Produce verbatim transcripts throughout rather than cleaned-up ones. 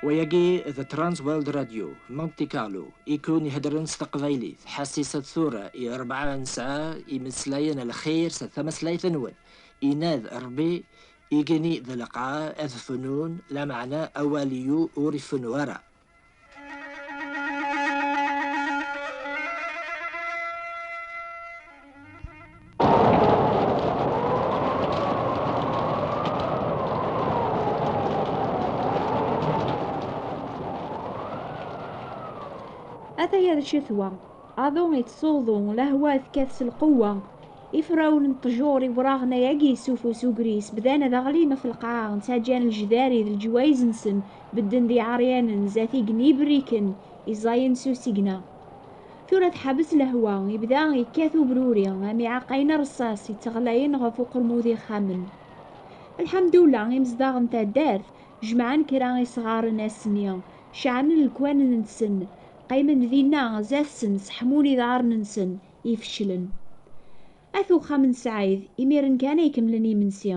Wayagi d Trans World Radio, Monte Carlo, ikun iheddren s teqbaylit, ḥassisat tura i rebɛa n sɛa imeslayen lxir s tamaslayt-nwen. Inad Rebbi, igenni d lqaɛ ad fnun, lameɛna awal-iw ur ifennu ara. Ataya d ccetwa. Aḍu ittsuḍu, lehwa tekkat s lqewwa. Ifrawen n ṭṭjur iwraɣen ayagi s ufus ugris bdan ad aɣlin ɣef lqaɛa, ttaǧǧan lejdari d leǧwayez-nsen bedden d iɛeryanen zdat igenni iberriken iẓayen s usigna. Tura teḥbes lehwa, ibda yekkat ubruri am iɛaqayen n rrṣaṣ itteɣlayen ɣef uqermud ixxamen. Lḥemdullah, imezdaɣ n taddart jemɛen kra isɣaren ass-nni, ceɛlen lekwanen-nsen, qqimen dinna zdat-sen, seḥmun iḍarren-nsen ifeclen. At uxxam n Sɛid, imiren kan ay kemmlen imensi.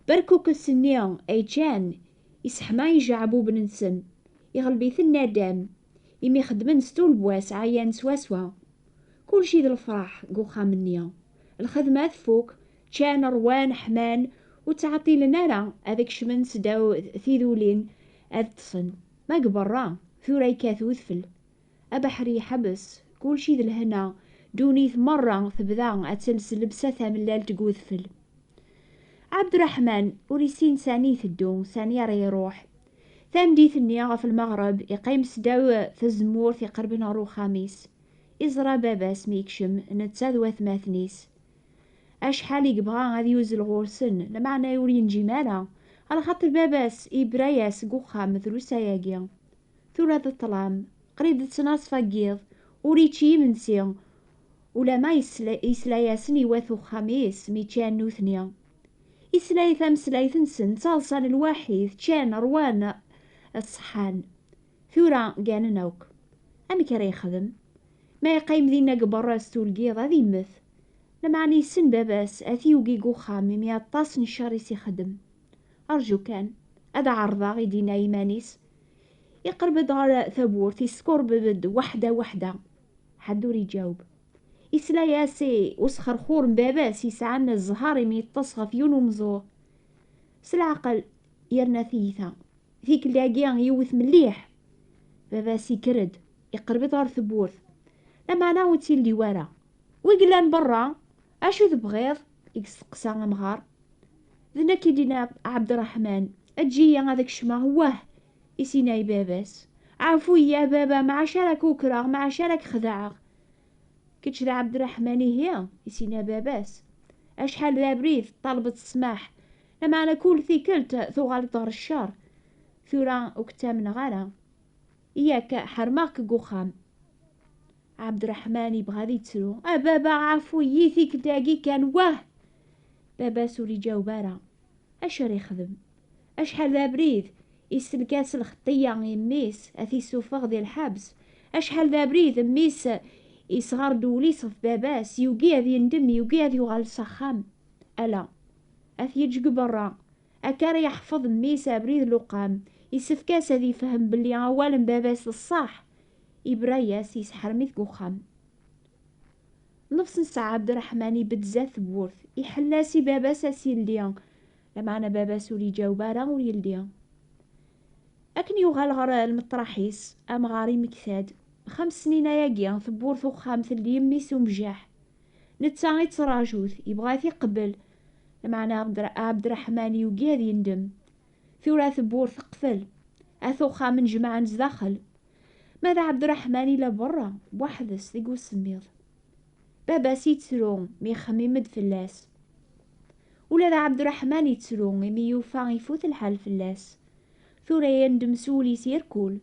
Berkukes-nni ay ččan, iseḥma ijeɛbuben-nsen, iɣleb-iten nadam, imi xeddmen s tulbwa-s ɛyan swaswa. Kulci d lefraḥ deg uxxam-nni. Lxedma tfuk, ččan, ṛwan, ḥman, ur ttɛeṭṭilen ara ad kecmen s ddaw tidulin ad ṭṭsen. Ma deg berra, tura yekkat udfel. Abeḥri yeḥbes, kulci d lehna, ddunit merra tebda ad tels llebsa tamellalt deg udfel. Ɛebderreḥman ur issin sani iteddu, sani ara iruḥ. Tameddit-nni ɣef lmeɣreb, iqqim s ddaw tzemmurt iqerben ɣer uxxam-is. Iẓra baba-s mi yekcem, netta d watmaten-is. Acḥal i yebɣa ad yuzzel ɣur-sen, lameɛna ur yenǧim ara, alaxaṭer baba-s ibra-yas deg uxxam drus ayagi. Tura d ṭṭlam, qrib d ttnaṣfa n yiḍ, ur yečči imensi, ulama yesla-, yesla-yasen i wat uxxam-is mi ččan nutni. Yesla i tameslayt-nsen d taḍsa n lwaḥid, ččan, ṛwan, ṣṣeḥḥan. Tura gganen akk. Amek ara yexdem? Ma yeqqim dinna deg berra s tulgiḍ, ad immet. Lameɛna yessen baba-s, ad t-yugi deg uxxam, imi aṭas n ccer i s-ixeddem. Rǧu kan, ad ɛerḍeɣ, i d-yenna iman-is. Iqerreb-d ɣer tawwurt, iskurbeb-d weḥda weḥda. Ḥedd ur iǧaweb. Isla-yas i usxerxur n baba-s yesɛan zzher imi yeṭṭes ɣef yiwen umẓur. S leɛqel, yerna tiyita. Tikkelt-agi yewwet mliḥ. Baba-s ikker-d, iqerreb-d ɣer tewwurt. Lameɛna ur tt-ildi wara. "Wi yellan berra, acu tebɣiḍ?" i yesteqsa amɣar. "D nekk," i d-yenna Ɛebderreḥman. "Eǧǧ-iyi ad kecmeɣ." "Wah!" i s-yenna i baba-s. "Ɛfu-yi a baba, maɛac ara k-ukreɣ, maɛac ara k-xedɛeɣ." "Kečč d Ɛebderreḥman ihi?" i s-yenna baba-s. "Acḥal d abrid teṭṭalbeḍ ssmaḥ, lameɛna kul tikkelt tuɣaleḍ ɣer ccer. Tura ur k-ttamneɣ ara. Yak ḥermeɣ-k deg uxxam." Ɛebderreḥman yebɣa ad yettru. "A baba, ɛfu-yi, tikkelt-agi kan, wah!" Baba-s ur iǧaweb ara. Acu ara yexdem? Acḥal d abrid isellek-as lxeṭṭiya i mmi-s, ad t-issufeɣ di lḥebs. Acḥal d abrid mmi-s isɣer-d wul-is ɣef baba-s, yugi ad yendem, yugi ad yuɣal s axxam. Ala, ad t-yeǧǧ deg berra. Akka ara yeḥfeḍ mmi-s abrid n luqam. Issefk-as ad yefhem belli awal n baba-s d ṣṣeḥ. Ibra-yas, yesḥerm-it deg uxxam. Nnefs n ssaɛa, Ɛebderreḥman ibedd zdat tewwurt, iḥell-as i baba-s ad s-yeldi, lameɛna baba-s ur iǧaweb ara, ur yeldi. Akken yuɣal ɣer lmeṭraḥ-is, amɣar imekta-d. Xems snin ayagi, tewwurt uxxam teldi mmi-s umjaḥ. Netta ittraǧu-t, yebɣa ad t-iqebbel, lameɛna Ɛebder-, Ɛebderreḥman yugi ad yendem. Tura tewwurt teqfel, at uxxam jemɛen zdaxel. Ma d Ɛebderreḥman ila berra, weḥd-s deg usemmiḍ. Baba-s yettru mi ixemmim-d fell-as. Ula d Ɛebderreḥman yettru imi yufa ifut lḥal fell-as. Tura yendem s wul-is irkul,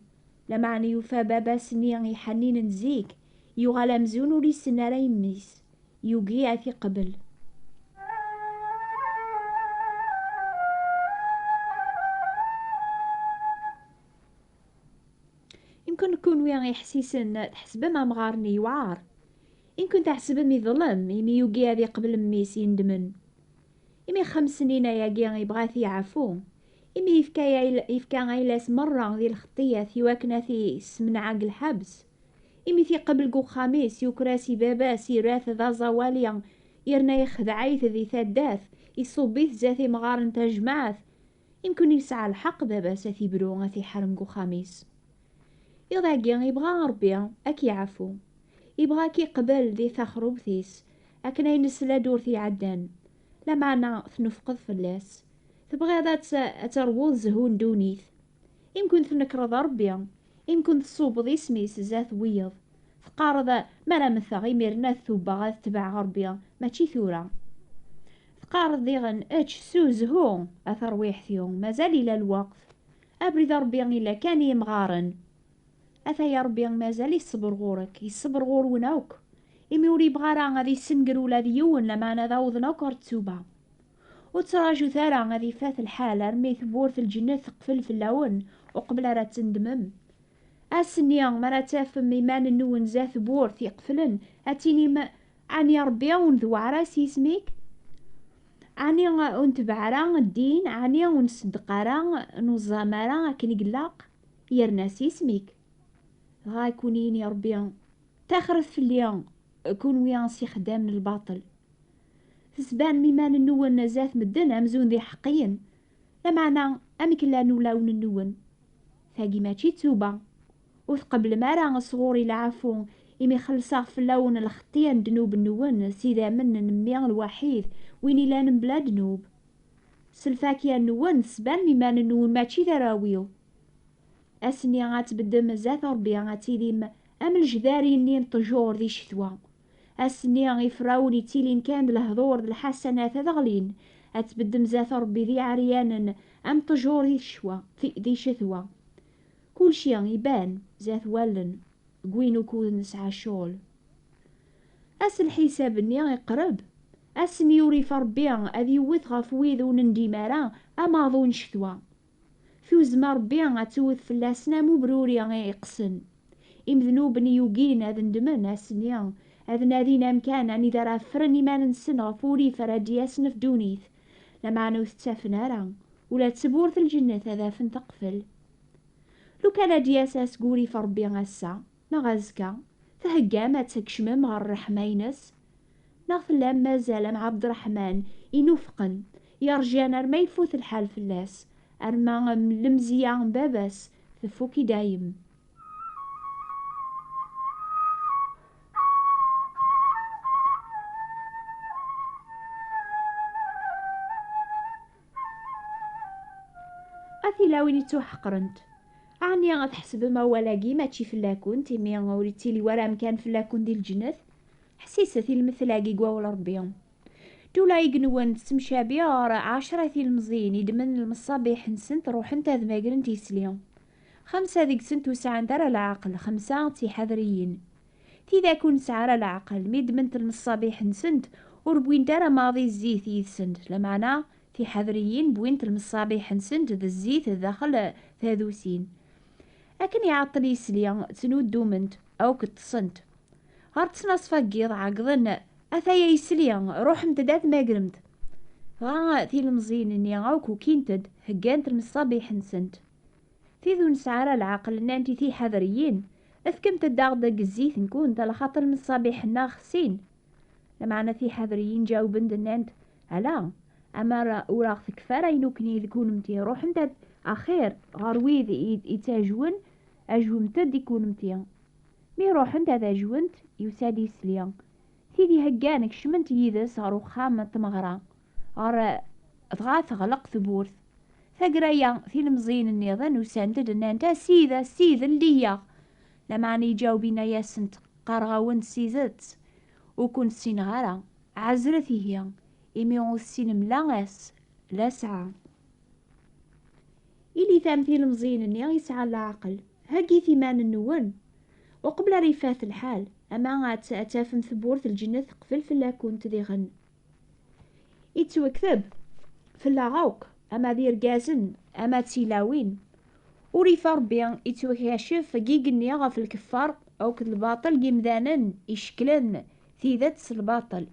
lameɛna yufa baba-s-nni iḥenninen zik, yuɣal amzun ur yessin ara yemmi-s. Yugi ad t-iqbel. Imken kunwi iḥsisen tḥesbem amɣar-nni yewɛer. Imken tḥesbem iḍlem imi yugi ad iqbel mmi-s yendmen. Imi xems snin ayagi yebɣa ad t-yeɛfu, Imi yefka ayla-, yefka ayla-s merra di lxeṭṭiyat iwakken ad t-yessemneɛ deg lḥebs. Imi t-iqabel deg uxxam-is, yuker-as i baba-s, yerra-t d aẓawali, yerna ixdeɛ-it di taddart, iṣubb-it zdat imɣaren n tajmaɛt. Imkun yesɛa lḥeqq baba-s ad t-ibru, ad t-iḥrem deg uxxam-is. Iḍ-agi ibɣa Ṛebbi ad k-iɛfu. Ibɣa ad k-iqbel di texrubt-is, akken ay nesla ddurt iɛeddan. Lameɛna tnufqeḍ fell-as. Tebɣiḍ ad t-, ad terwuḍ zzhu n ddunit. Imkun tnekreḍ Ṛebbi, imkun tṣubbeḍ isem-is zdat wiyeḍ. Teqqareḍ, mi ara mmteɣ imiren ad tubeɣ ad tbeɛ Ṛebbi, mačči tura. Teqqareḍ diɣen, ečč s uzhu a tarwiḥt-iw, mazal ila lweqt. Abrid n Ṛebbi ila kan i yimɣaren. Ataya Ṛebbi mazal iṣebber ɣur-k, iṣebber ɣur-wen akk, imi ur yebɣi ara ad issenger ula d yiwen, lameɛna ad awḍen akk ɣer ttuba. Ur ttraǧut ara ad ifat lḥal armi tewwurt lǧennet teqfel fell-awen uqbel ara tendemem. Ass-nni, mi ara tafem iman-nwen zdat tewwurt iqeflen, ad tinim, ɛni Ṛebbi ur ndewweɛ ara s yisem-ik? Ɛni ur ntebbeɛ ara ddin? Ɛni ur nṣeddeq ara, ur nuẓam ara akken i ilaq? Yerna s yisem-ik. Dɣa ad kun-yini Ṛebbi, taxret fell-i, kunwi s ixeddamen n lbaṭel. Tesbanem iman-nwen zdat medden amzun d iḥeqqiyen, lameɛna amek llan ulawen-nwen? Tagi mačči d tuba. Ur tqeblem ara sɣur-i lɛafu, imi xellṣeɣ fell-awen lxeṭṭya n ddnub-nwen s idammen n mmi lwaḥid, win ilan mebla ddnub. S lfakya-nwen tesbanem iman-nwen mačči d arraw-iw. Ass-nni ad tbeddem zdat Ṛebbi, ad tilim am lejdari-nni n ṭṭjur di ccetwa. Ass-nni iferrawen ittilin kan d lehdur d lḥasanat ad ɣlin, ad tbeddem zdat Ṛebbi d iɛeryanen am ṭṭjur di ccetwa, di, di ccetwa. Kulci iban zdat wallen deg win ukud nesɛa ccɣel. Ass lḥisab-nni iqreb. Ass-nni urif Ṛebbi ad yewwet ɣef wid ur nendim ara amaḍu n ccetwa. Tuzzma Ṛebbi ad tewwet fell-asen am ubruri iqsen. Imednuben yugin ad ndmen ass-nni, ad nadin amkan anida ara ffren iman-nsen ɣef urif ara d-yasen ɣef ddunit, lameɛna ur t-ttafen ara, ula d tewwurt n lǧennet ad afen teqfel. Lukan ad d-yas ass n urif Ṛebbi ass-a, neɣ azekka, theggam ad tkecmem ɣer ṛṛeḥma-ines? Neɣ tellam mazal am Ɛebderreḥman inufqen, yerjan arma ifut lḥal fell-as, arma, am lemzeyya n baba-s, tfuk i dayem? A tilawin ittuḥeqrent, ɛni tḥesbem awal-agi mačči fell-akent, imi ur ittili wara amkan fell-akent di lǧennet? Ḥsiset i lmettel-agi deg wawal Ṛebbi. Ddula igenwen tettemcabi ɣer ɛecra tilemẓiyin iddmen lmeṣṣabiḥ-nsent, ruḥent ad magrent isli. Xemsa deg-sent ur sɛant ara leɛqel, xemsa d tiḥadriyin. Tidak ur nesɛi ara leɛqel, mi ddment lmeṣṣabiḥ-nsent, ur wwint ara maḍi zzit yid-sent, lameɛna tiḥadriyin wwint lmeṣṣabiḥ-nsent d zzit daxel tadusin. Akken iɛeṭṭel yisli, ttnuddument akk ṭṭsent. Ɣer ttnaṣfa n yiḍ ɛeggḍen, ataya yisli, ruḥemt-d ad magremt. Dɣa tilemẓiyin-nni akk ukint-d, heggant lmeṣṣabiḥ-nsent. Tid ur nesɛi ara leɛqel nnant i tiḥadriyin, efkemt-d-aɣ-d deg zzit-nkent, alaxaṭer lmeṣṣabiḥ-nneɣ xsin. Lameɛna tiḥadriyin ǧawbent-d nnant, ala, amar ur aɣ-tekfi ara ayen ukni d kunemti, ruḥemt ad, axir ɣer wid i, ittajwen, ajwemt-d i kunemti. Mi ruḥent ad ajwent, yusa-d yisli. Tid iheggan kecment yid-s ɣer uxxam n tmeɣra, ɣer, dɣa teɣleq tewwurt. Taggara-ya, tilemẓiyin nniḍen usant-d, nnant, a Ssid, a Ssid, lli-yaɣ! Lameɛna iǧaweb inna-yasent, qqareɣ-awen-d s tidet, ur ken-ssineɣ ara. Ɛezret ihi, imi ur tessinem la ass, la ssaɛa. Ilit am tilemẓiyin-nni yesɛan leɛqel, heggit iman-nwen uqbel ara ifat lḥal, ama ad, ad tafem tewwurt n lǧennet teqfel fell-akent diɣen. Ittwekteb fell-aɣ akk, ama d irgazen, ama d tilawin. Urif Ṛebbi ittwakacef deg igenni ɣef lkeffar akked lbaṭel n yimdanen icekklen tidet s lbaṭel.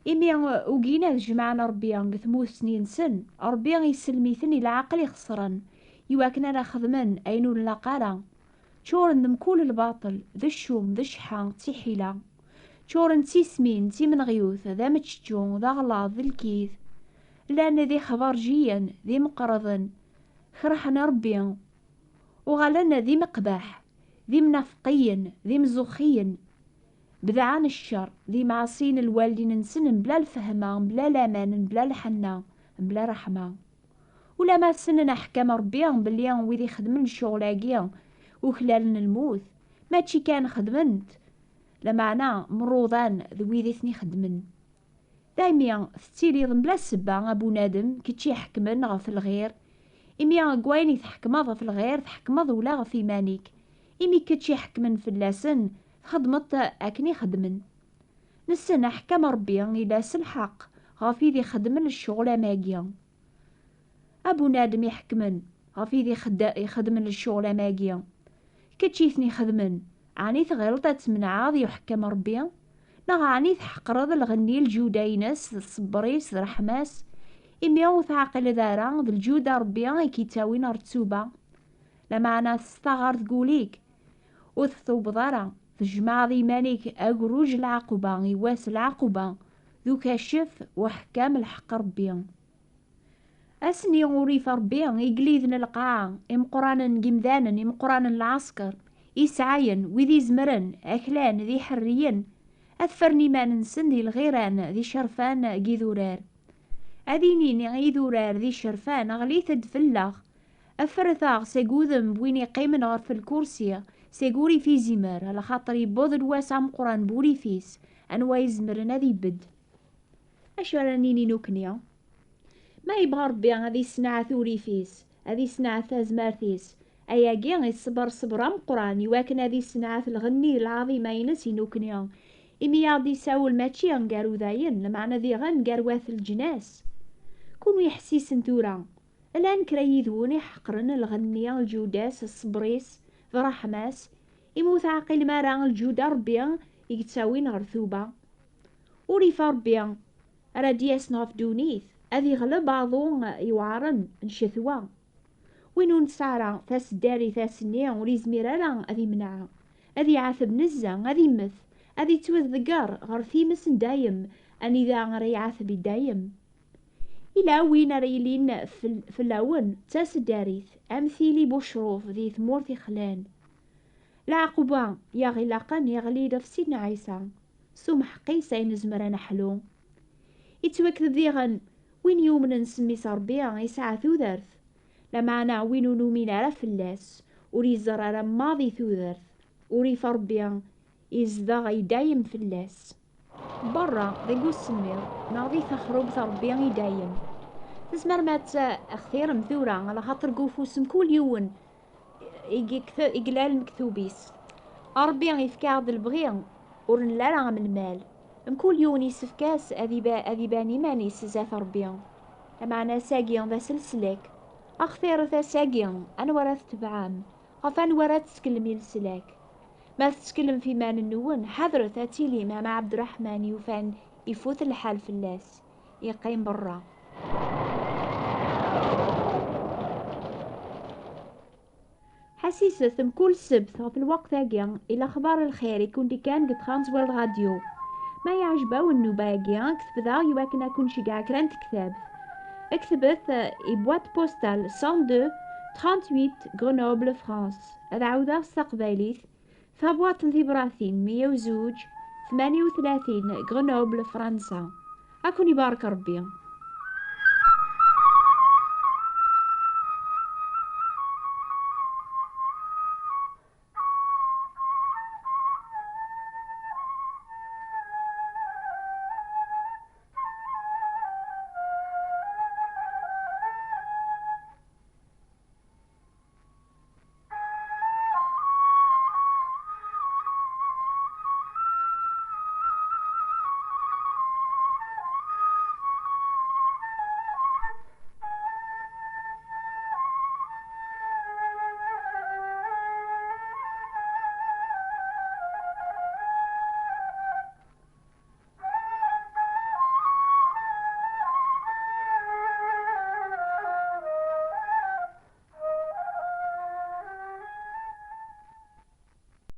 Imi ugin ad jemɛen Ṛebbi deg tmusni-nsen, Ṛebbi isellem-iten i lɛaqel ixeṣren, iwakken ara xedmen ayen ur nlaq ara. Ččuren d mkul lbaṭel, d ccum, d cceḥḥa, d tiḥila. Ččuren d tismin, d timenɣiwt, d ameččečču, d aɣlaḍ, d lkid. Llan d ixbarjiyen, d imeqraḍen, kerhen Ṛebbi. Uɣalen d imeqbaḥ, d imnafqiyen, d imzuxxiyen. Bedɛen ccer, d imɛaṣiyen lwaldin-nsen mebla lfehma, mebla laman, mebla lḥenna, mebla ṛṛeḥma. Ulamma ssnen aḥkam Ṛebbi belli wid ixedmen ccɣel-agi uklalen lmut, mačči kan xedmen-t, lameɛna mruḍan d wid i ten-ixeddmen. Daymi tettiliḍ mebla ssebba, a bunadem, kečč iḥekmen ɣef lɣir, imi deg wayen i tḥekmeḍ ɣef lɣir, tḥekmeḍ ula ɣef iman-ik. Imi kečč iḥekmen fell-asen, txeddmeḍ akken i xeddmen. Nessen aḥkam Ṛebbi ila s lḥeqq ɣef wid ixeddmen ccɣel am agi. A bunadem iḥekmen ɣef wid ixed-, ixeddmen ccɣel am agi, kečč i ten-ixedmen, ɛni tɣileḍ ad tmenɛeḍ i uḥekkam Ṛebbi? Neɣ ɛni tḥeqreḍ lɣenni, lǧuda-ines, d ṣṣber-is, d ṛṛeḥma-s, imi ur teɛqileḍ ara d lǧuda Ṛebbi i k-ittawin ɣer ttuba? Lameɛna testaɣeḍ deg wul-ik, ur tettubeḍ ara, tjemɛeḍ iman-ik agruj lɛaquba i wass lɛaquba, d ukacef uḥekkam lḥeqq Ṛebbi. Ass-nni urif Ṛebbi igelliden lqaɛa, imeqqranen n yimdanen, imeqqranen n lɛesker, isɛayen, wid izemren, aklan d iḥerriyen, ad ffren iman-nsen di lɣiran d icerfan n yidurar. Ad inin i yidurar d icerfan: "Ɣlit-d fell-aɣ, ffret-aɣ seg udem n win iqqimen ɣef lkursi, seg urif izimer, alaxaṭer yewweḍ-d wass ameqqran n wurif-is, anwa izemren ad ibedd?" Acu ara nini nukni? Ma yebɣa Ṛebbi ad issenɛet urif-is, ad issenɛet tazmert-is, ayagi iṣber ṣṣber ameqqran iwakken ad issenɛet lɣenni d lɛaḍima-ines i nukni, imi i aɣ-d-isawel mačči gar udayen, lameɛna diɣen gar wat leǧnas. Kunwi ḥessisen tura, llan kra yid-wen iḥeqren lɣenni, lǧuda-s, ṣṣber-is, d ṛṛeḥma-s, imi ur teɛqilem ara lǧuda Ṛebbi i yettawin ɣer tuba. Ur ifa Ṛebbi ara d-yasen ɣef ddunit, ad iɣleb aḍu iweɛṛen n ccetwa. Win ur nesɛi ara taseddarit ass-nni ur izmir ara ad imneɛ, ad iɛateb nezzeh, ad immet, ad ittwatdegger ɣer times n dayem, anida ara iɛateb i dayem. Ila win ara yilin fell-, fell-awen d taseddarit, am tili bucruf di tmurt ixlan. Lɛaquba i aɣ-ilaqen iɣli-d ɣef Sidna Ɛisa, s umḥeq-is ay nezmer ad neḥlu. Ittwakteb diɣen, win yumnen s mmi-s Ṛebbi yesɛa tudert, lameɛna win ur numin ara fell-as, ur iẓerr ara maḍi tudert, ur ifa Ṛebbi izdeɣ i dayem fell-as. Berra, deg usemmiḍ, neɣ di texrubt Ṛebbi i dayem. Tzemrem ad t-, textirem tura, alaxaṭer deg ufus mkul yiwen i yekte-, i yella lmektub-is. Ṛebbi ifka-aɣ-d lebɣi, ur nelli ara am lmal. Mkul yiwen yessefk-as ad iba-, ad iban iman-is zdat Ṛebbi. Lameɛna ass-agi d ass n leslak. Axtiret ass-agi, anwa ara tetebɛem? Ɣef anwa ara tetteklem i leslak? Ma tetteklem f iman-nwen, ḥadret ad tilim am Ɛebderreḥman yufan ifut lḥal fell-as, yeqqim berra. Ḥassiset mkul ssebt ɣef lweqt-agi i lexbar n lxir i kun-d-ikkan deg Trans World Radio. Ma yeɛjeb-awen nnuba-agi, ktebet-aɣ iwakken ad kun-ceggɛeɣ kra n tektabt. Ktbet, eh, i boîte postale cent deux, trente-huit, Grenoble, France. Ad ɛawdeɣ s taqbaylit, tabwaṭ n tibratin meyya u zuǧ, tmanya u tlatin, Grenoble, Fransa. Ad kun-ibarek Ṛebbi.